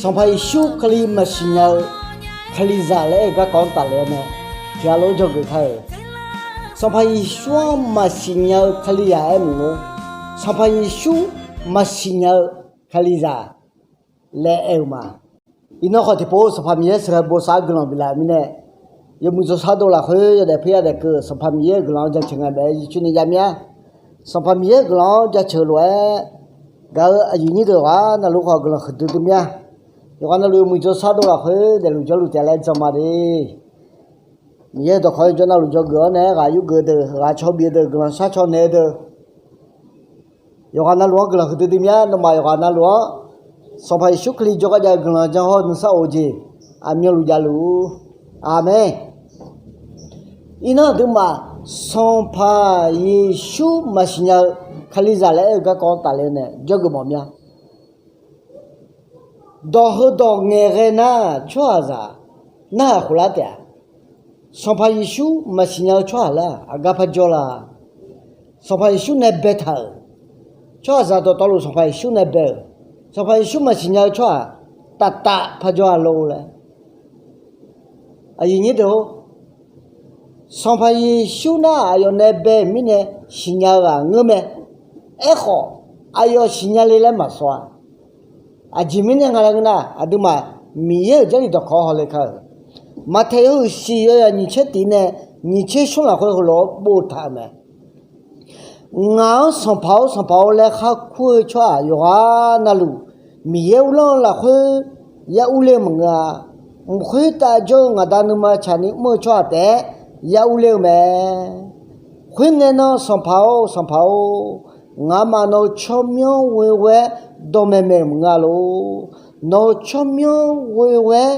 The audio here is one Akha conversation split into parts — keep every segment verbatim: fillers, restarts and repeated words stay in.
Sanqpaq Yeqsur Kali maqsiq nya-eu Kalizaq laer aer-eu garkawv-anr tafle-awr nae, tiqghaq lof-aer dzawgeuf kar-euq. Sanqpaq Yeqsur-anr maqsiq nya-eu Kalizaq aer maqngeur. Sanqpaq Yeqsur maqsiq nya-eu Kalizaq laer aer-eu ma. Iqnan khawf tiqpov Sanqpaq Miqyaer sheuqghae bosav-awr guiqlanq biflaf-euq mirnae, yawmuiq jawrshar dov lafkhoer yawdaef puir yadaef keuv-euq Sanqpaq Miqyaer-euq guiqlanq-anr jaceuq ngae maeq-aer jircoer ni jav mir-a. Sanqpaq Miqyaer-euq guiqlanq-anr jaceuq lof-aer gaq-eu aqyuif nyir deuq ghaq navluf khawf guiqlanq huiqdui dui mir-a. Yawqghaq navluf yawmuiq jawrshar dov lafkhoer daefluf jawrluf taef laer jan ma de. Miqyaer-euq dawqkawq-anr jawr navluf dzawgeuf-awr nae aerghaq yurgeuf deuq, ghaq caw bif-eu deuq, guiqlanq shar caw naeq-eu deuq, yawqghaq navluf-anr guiqlanq huiqdui dui mir-a. Nawmaf yawqghaq navluf-anr Sanqpaq Yeqsur Kali jawrgar jav-eu guiqlanq jan hawr-eu nuisar of-eu jeq aqmyanluf javluf-ur. Aqmeq. Iqnan aqduimaf Sanqpaq Yeqsur maqsiq nya-eu Kalizaq laer aer-eu garkawv-anr tafle-awr nae dzawgeuf mawf mir-a. Dawq heudawq ngaeqghae nar, tsawrhaqzaq narhaq khof lar taef-a. Sanqpaq Yeqsur maqsiq nya-eu tsawrhaq laer-aq aqgar par jawr la? Sanqpaq Yeqsur nae baetaq-euq, tsawrhaqzaq dawqtawvluf Sanqpaq Yeqsur nae bae-euq, Sanqpaq Yeqsur maqsiq nya-eu tsawrhaq taf taf par jawr-a lor laer. Aqyuif nyir deuq-or, Sanqpaq Yeqsur nar aqyawf nae bae-euq mirnae siqnya-eu ghaq ngeur mae. Aerkhawf, aqyawf siqnya le laer maqsawr-a. Aqjeq mirnae nga laer ngeur nar, aqduimaf Miqyaer-euq Jarlif dawqkawq hawle kar-euq, Maqtaeq yawhuiq siq yawzaq nyiq tser tiq nae nyiq tser smr lafkhoer heulof-aer boftaq-euq mae. Ngaq-anr Sanqpaq-or, Sanqpaq-or laer khar kur-eu tsawrhaq yawqghaq navluf, Miqyaer uvlanr-eu lafkhoer ya urler-eu maqngeur-a. Mq khoertav jawr-eu ngaq Da nuima tsaqni mr-eu tsawrhaq taef-aer ya urler-eu mae. Khoerngae nan, Sanqpaq-or, Sanqpaq-or, ngamaf nawq-euq tsawrmyanr ghoe ghoe-aer dawqmaeq maeq-euq maqngeur-a lor. Nawq-euq tsawrmyanr ghoe ghoe-aer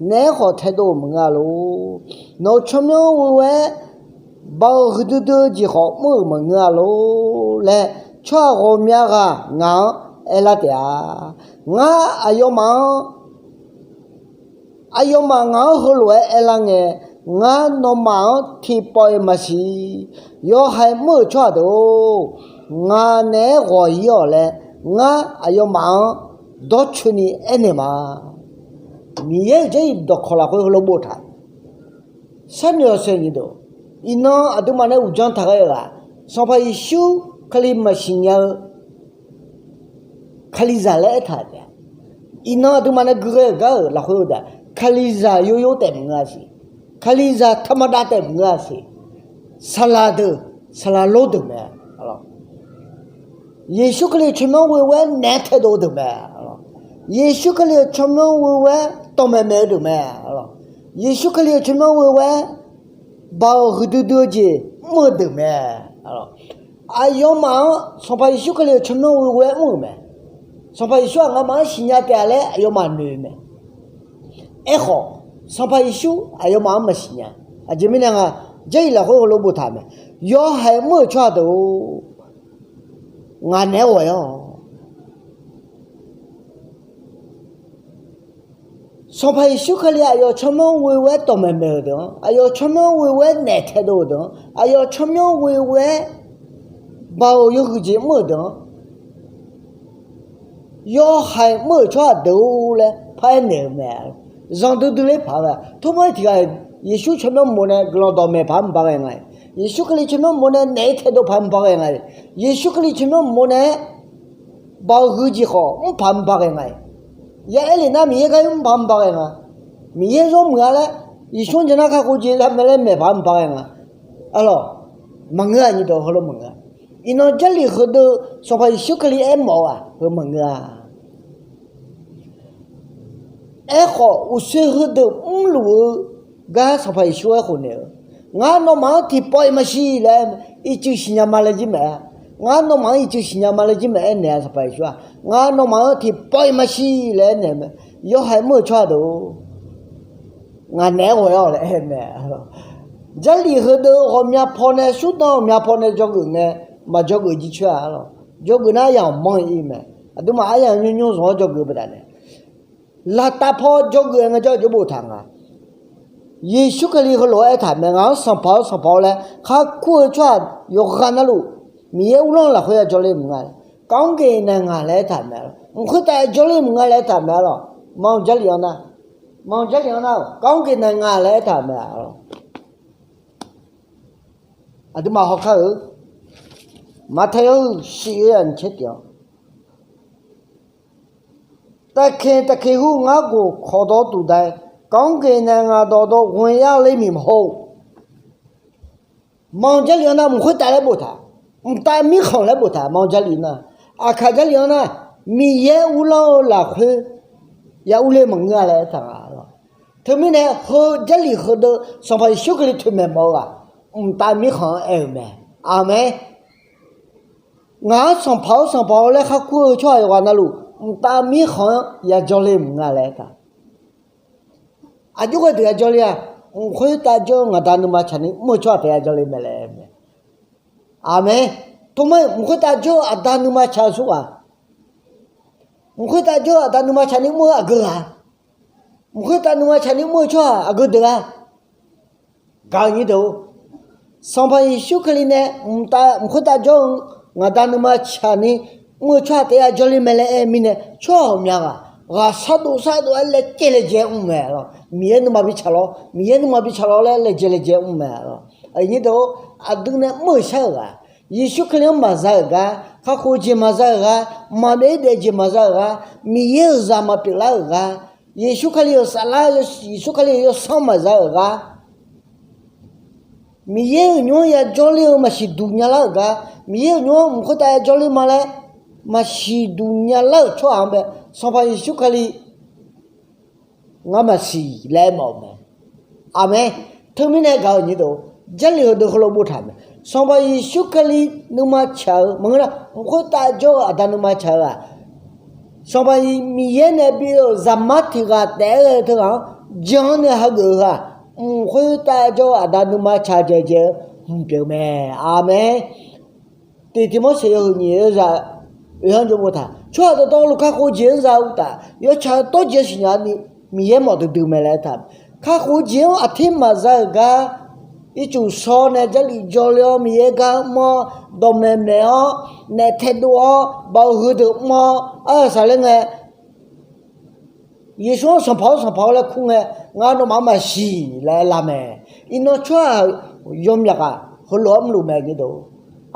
naeq-aer khawf taedov-euq maqngeur-a lor. Nawq-euq tsawrmyanr ghoe ghoe-aer baoq huiqdui dui-eu jeq khawf mr-euq maqngeur-a lor laer, tsawrhaq ghawqmya ghaq ngaq-anr aerlar taef-a. Ngar aqyawfmaf-anr, aqyawfmaf ngaq-anr heulof-aer aerlar ngae, ngar nawmaf-anr tiqpawf-iq maqsiq. Yawhaiq mr-euq tsawrhaq deuq-or, ngaq naeq-aer ghawq-ir-awq laer, ngar aqyawfmaf-anr dawrcoeni aernaeq ma. Miqyaer-euq Jarlif dawqkawq lafkhoer heulof boftaq. Sharnoeq-awq, sheuqnyiq deuq. Iqnan aqduimaf nae uqdzan taq ghae-euq-aq, Sanqpaq Yeqsur Kali maqsiq nya-eu Kalizaq laer aertaq taef-a. Iqnan aqduimaf nae gui ghae-euq gar-euq lafkhoer-eu deuq-aq, Kalizaq yoyo taef maqngeur-a siq. Kalizaq tamadav taef maqngeur-a siq. Saqlaq deuq, saqlaq lor deuq mae. Yeqsur Kali-euq tsawrmyanr ghoe ghoe-aer naeq-aer taedov-eu deuq mae. Yeqsur Kali-euq tsawrmyanr ghoe ghoe-aer dawqmaeq maeq-eu deuq mae. Yeqsur Kali-euq tsawrmyanr ghoe ghoe-aer baoq huiqdui dui-eu jeq mr-eu deuq mae. Aqyawfmaf-anr Sanqpaq Yeqsur Kali-euq tsawrmyanr ghoe ghoe-aer mr-euq mae. Sanqpaq Yeqsur-aq ngamaf-anr siqnya taef-a laer aqyawfmaf noeq-eu mae. Aerkhawf, Sanqpaq Yeqsur aqyawfmaf-anr maqsiq nya. Aqjeq mirnae nga, Jarlif lafkhoer heulof boftaq mae. Yawhaiq mr-euq tsawrhaq deuq-or, ngaq naeq-aer ghawq-ir-awq. Sanqpaq Yeqsur Kali aqyawf tsawrmyanr ghoe ghoe-aer dawqmaeq maeq-euq deuq-anr, aqyawf tsawrmyanr ghoe ghoe-aer naeq taedov-euq deuq-anr, aqyawf tsawrmyanr ghoe ghoe-aer baoq yawhuiq jeq mr-euq deuq-anr, yawhaiq mr-euq tsawrhaq deuq-or laer paraer naeq-euq mae. Zanqdui dui ler paq-aer mae. Tormar-ir tiq ghaq-iq Yeqsur tsawrmyanr mof nae guiqlanq dawqmaeq paq-aer mqbar ghae nga-iq, Yeqsur Kali tsawrmyanr mof nae naeq-aer taedov paq-aer mqbar ghae nga-iq, Yeqsur Kali tsawrmyanr mof nae baoq huiq jeq khawf mr paq mqbar ghae nga-iq. Ya aer lef nar Miqyaer gar yar mr paq mqbar ghae nga. Miqyaer zawr muiq-a laer Yeqsur-anr jan nar kakhof jeq za mae laer maeq paq mqbar ghae nga. Arlawq, maqngeur-a nyiq dawq heulof maqngeur-a. Iqnan Jarlif heudeuq Sanqpaq Yeqsur Kali aermawf-eu-aq heu maqngeur-a. Aerkhawf uqshoe heudeuq mrluf-eu gar Sanqpaq Yeqsur aerkhof naeq-eu, ngar nawmaf-anr tiqpawf-iq maqsiq laer ircuf siqnya ma laer jir maeq-a. Ngar nawmaf-anr ircuf siqnya ma laer jir maeq-aer naeq-a. Sanqpaq Yeqsur-aq ngar nawmaf-anr tiqpawf-iq maqsiq laer aernaeq-eu mae. Yawhaiq mr-euq tsawrhaq deuq-or, ngaq naeq-aer ghawq-ir-awq laer aer-eu mae. Jarlif heudeuq ghawqmya paw nae, surdanq ghawqmya paw nae dzawgeuf ngae, maqdzawgeuf jircoer-a. Arlawq, dzawgeuf nar aryamq manr-ir mae. Aqduimaf aryamq nymr nymr zanq-awr dzawgeuf baqdanae, laqtav paw dzawgeuf-aer ngaejawr aqjox boftaq nga. Yeqsur Kali heulof-aer aertaq mae, ngaq-anr Sanqpaq-or, Sanqpaq-or laer khar kur-eu tsawrhaq yawqghaq navluf, Miqyaer uvlanr lafkhoer ya jawrler maqnga. Kar-anr geq nae ngaq laer aertaq mae. Mq khoertav jawrler maqnga laer aertaq mae. Arlawq, Manq Jarlif-anr nar, Manq Jarlif-anr nar, ကောင်းကင်နိုင်ငံ laer aertaq-euq mae. Aqduimaf hawkar-euq, Maqtae yawhuiq shif-eu aqnyir caer tiq-anr, แต่เคน แต่เคน hur ngar gof kawqdawr duqdaq-aer, ကောင်းကင်နိုင်ငံတော်သို့ဝင်ရောက်လိမ့်မည်မဟုတ်. Manq Jarlif-anr nar mq khoertav laer boftaq, mqtav mirkhanq laer boftaq. Manq Jarlif nar, Aqkaq Jarlif-anr nar, Miqyaer uvlanr-eu lafkhoer ya urler maqngeur-a laer aertaq-a. Teumirnae heu Jarlif heudeuq Sanqpaq Yeqsur Kali toeqmaeq mawf-eu-aq, mqtav mirkhanq-anr aer-euq mae. Aqmeq. Ngaq-anr Sanqpaq-or Sanqpaq-or laer khar kur-eu tsawrhaq yawqghaq navluf, mqtav mirkhanq-anr ya jawrle maqnga laer aertaq. Aqjox ghae deuq ya jawrle-aq, mq khoertav jawr-eu ngaq Da nuima tsaqni mr-eu tsawrhaq taef ya jawrle mae laer mae. Aqmeq. Toma-iq mq khoertav jawr-eu Aqda nuima tsaq-eu tsawrhaq, mq khoertav jawr-eu Aqda nuima tsaqni mr-eu aqgeu ghaq, mq khoertav nuima tsaqni mr-eu tsawrhaq aqgeu deuq-a. Gaq-eu nyir deuq-or, Sanqpaq Yeqsur Kali nae mq khoertav jawr-eu ngaq Da nuima tsaqni mr-eu tsawrhaq taef ya jawrle mae laer aer-eu mirnae, tsawrhaq ghawqmya ghaq ghaq shardov shardov-aer laejae laejae-aer mr mae lawq. Miqyaer nuima bi tsaq lawr, Miqyaer nuima bi tsaq lawr laer laejae laejae-aer mr mae lawq. Aqnyir deuq-or, aqdui nae mr-euq shar-euq ghaq, Yeqsur Kali-anr maqza-euq gar, kakhof jeq maqza-euq gar, maqbyav-ir daef jeq maqza-euq gar, Miqyaer-euq zaq maqpyeuflar-euq gar, Yeqsur Kali-euq saflar, Yeqsur Kali-euq yawsanr maqza-euq gar, Miqyaer-euq nymr-anr ya jawrler-eu maqsiq duq nyalar-euq gar, Miqyaer-euq nymr-anr mq khoertav ya jawrler ma laer maqsiq duq nyalar-euq tsawrhaq-anr bae, Sanqpaq Yeqsur Kali ngar maqsiq laer aermawf-euq mae. Aqmeq. Teumirnae gaq-eu nyir deuq, Jarlif heudeuq heulof boftaq mae. Sanqpaq Yeqsur Kali nuima tsaq-eu maqngeur nar, mq khoertav jawr-eu Aqda nuima tsaq-eu-aq, Sanqpaq Miqyaer nae bi-euq Zaqmar tiq ghaq taef-aer ghae-eu teughaq-anr jan-anr nae hageuf-eu-aq, mq khoertav jawr-eu Aqda nuima tsaq dzaeqdzaeq-eu hmq pyeuf mae. Aqmeq. Tiq Tiqmorseq yawhuiq nyiq-eu zaq oe-anr jawr boftaq, tsawrhaq dawqtawvluf kakhof jeq-anr za uqtaf, yawtsaq-eu dawrjeq siqnya ni Miqyaer mawf duidui mae laer aertaq. Kakhof jeq-anr aqtir maqza-euq gar, ircuf shawr nae Jarlif jawrle-awr Miqyaer gar mr-awr, dawqmaeq maeq-awr, naef taedov-awr, baoq heudeuq mr-awr, arsaq ler ngae, Yeqsur-anr Sanqpaq-or Sanqpaq-or laer kur ngae, ngar nawmaf-anr maqsiq laer aer lar mae. Iqnan tsawrhaq yawmyaq ghaq heulof-aer mrluf mae nyir deuq.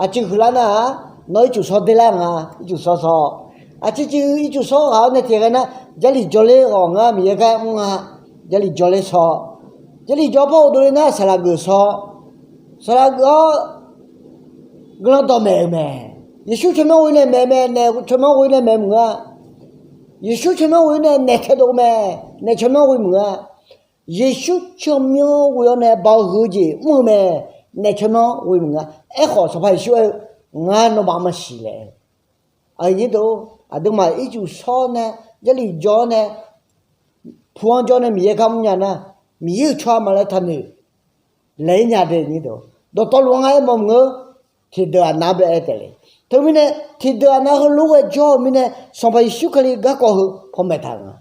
Aqcuiv huiqlar nar-aq, nawr ircuf shawr derlar nga, ircuf shawr shawr. Aqcuiv cuiv ircuf shawr ghaq-awr nae tiqghae nar, Jarlif jawrler ghawq ngar Miqyaer gar mr nga, Jarlif jawrler shawr. Jarlif jawr par ghofdov le nar, saqlaq geuf shawr. Saqlaq geuf-awr guiqlanq dawqmaeq-euq mae. Yeqsur tsawrmyanr ghoe nae maeq mae, naef tsawrmyanr ghoe nae maeq maqngeur-a. Yeqsur tsawrmyanr ghoe nae naef taedov mae, naef tsawrmyanr ghoe maqngeur-a. Yeqsur tsawrmyanr ghoe-awr nae baoq heu jeq mr-eu mae, naef tsawrmyanr ghoe maqngeur-a. Aerkhawf Sanqpaq Yeqsur aer-eu, ngar nawmaf-anr maqsiq laer. Aqyuif nyir deuq, aqduimaf ircuf shawr nae, Jarlif jawr-awr nae, pu-anr jawr nae Miqyaer gar mrnya nar, Miqyaer-euq tsawrhaq ma laer taqnoeq laeq-ir nya de nyir deuq. Dawqtawvluf-anr ngar aermawf maqngeur, tiqdeuq aqnav bae-aer taef le. Teumirnae tiqdeuq aqnav heulof-aer jawr-eu mirnae, Sanqpaq Yeqsur Kali garkawv heu panmaeq taq-euq nga.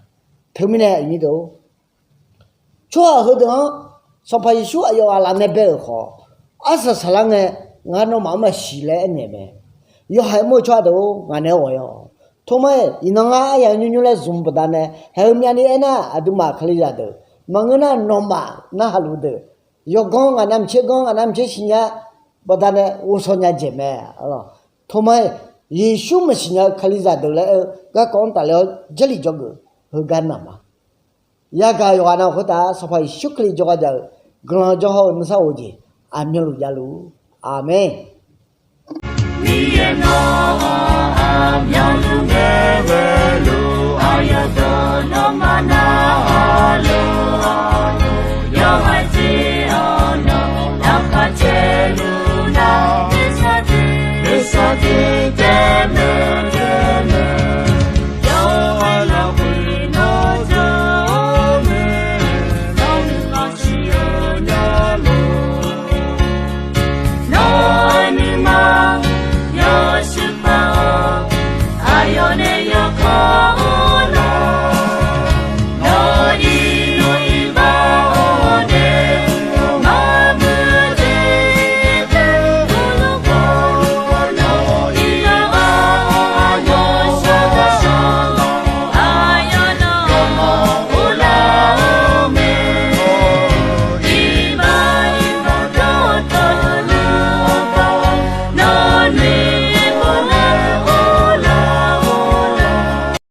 Teumirnae aqnyir deuq, tsawrhaq heudeuq-anr Sanqpaq Yeqsur aqyawf aqlaf nae bae-euq khawf, arsaq saqlar ngae, ngar nawmaf-anr maqsiq laer aernaeq mae. Yawhaiq mr-eu tsawrhaq deuq-or, ngaq naeq-aer ghawq-ir-awq. Tomar-iq, iqnan ngar aryaq nymrnymr laer zmq baqdanae, haeq-eu myavni aernar, aqduimaf Kalizaq deuq maqngeur nar, nawmaf narhaq luf deuq, yawganr ngaq navmaqtser ganr, ngaq navmaqtser siqnya baqdanae ghovshaw nya jeq mae. Tomar-iq, Yeqsur maqsiq nya-eu Kalizaq deuq laer aer-eu garkawv-anr tafler-awr Jarlif jawrgeuf heugar naq ma. Yagaq yawqghaq nav khoertav Sanqpaq Yeqsur Kali jawrgar ja-eu guiqlanq jawr hawr-eu nuisar of-eu jeq aqmyanluf javluf. Aqmeq. Miqyaer nawq-anr aqmyanluf ngae ghaeluf, aqyawf deuq nawmaf na